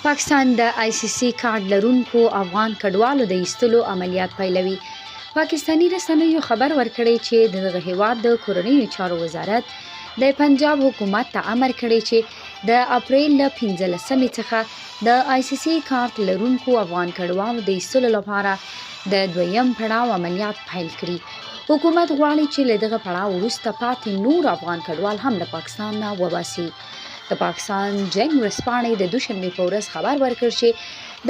پاکستان د آی سي سي کارت لرونکو افغان کډوالو د ایستلو عملیات پیلوي. پاکستاني رسنیو خبر ورکړی چې د دغه هیواد د کورنیو چارو وزارت د پنجاب حکومت ته امر کړی چې د اپریل له 15مې څخه د آی سي سي کارت لرونکو افغان کډوالو د ایستلو لپاره د دویم پړاو عملیات پیل کړي. حکومت غواړي چې له دغه پړاو وروسته پاتې نور افغان کډوال هم له پاکستان نه وباسي. د پاکستان جنګ ورځپاڼې د دوشنبې په ورځ خبر ورکړ چې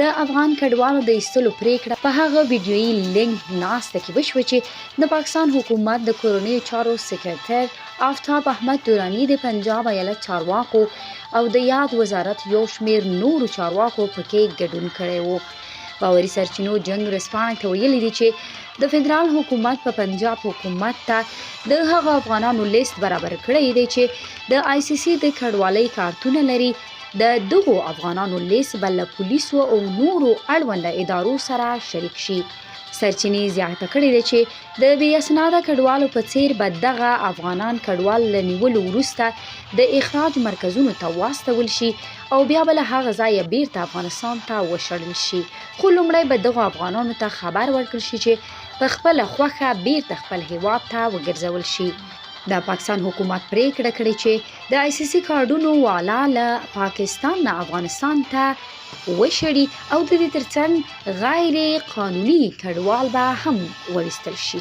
د افغان کډوالو د ایستلو پریکړه په هغه ویډیويي لینک ناسته کې وشوه چې د پاکستان حکومت د کورنیو چارو سکرتر آفتاب احمد دوراني د پنجاب ایالت چارواکو او د یاد وزارت یو شمېر نورو چارواکو پکې ګډون کړی وو. باوري سرچینو جنګ ورځپاڼې ته ویلي دي چې د فدرال حکومت په پنجاب حکومت ته د هغو افغانانو لیست برابر کړی دی چې د آی سي سي د کډوالۍ کارتونه لري. د دغو افغانانو لیست به له پولیسو او نورو اړوند ادارو سره شریک شي. سرچینې زیاته کړې ده چې د بې اسناده کډوالو په څیر به دغه افغانان کډوال له نیولو وروسته د اخراج مرکزونو ته واستول شي او بیا به له هغه ځایه بیرته افغانستان ته وشړل شي، خو لومړی به دغو افغانانو ته خبر ورکړل شي چې په خپله خوښه بیرته خپل هیواد ته وګرځول شي. د پاکستان حکومت پریکړه کړې چې د آی سي سي کارډونو والا له پاکستان نه افغانستان ته وشړي او د دې ترڅنګ غیر قانوني کډوال به هم وویستل شي.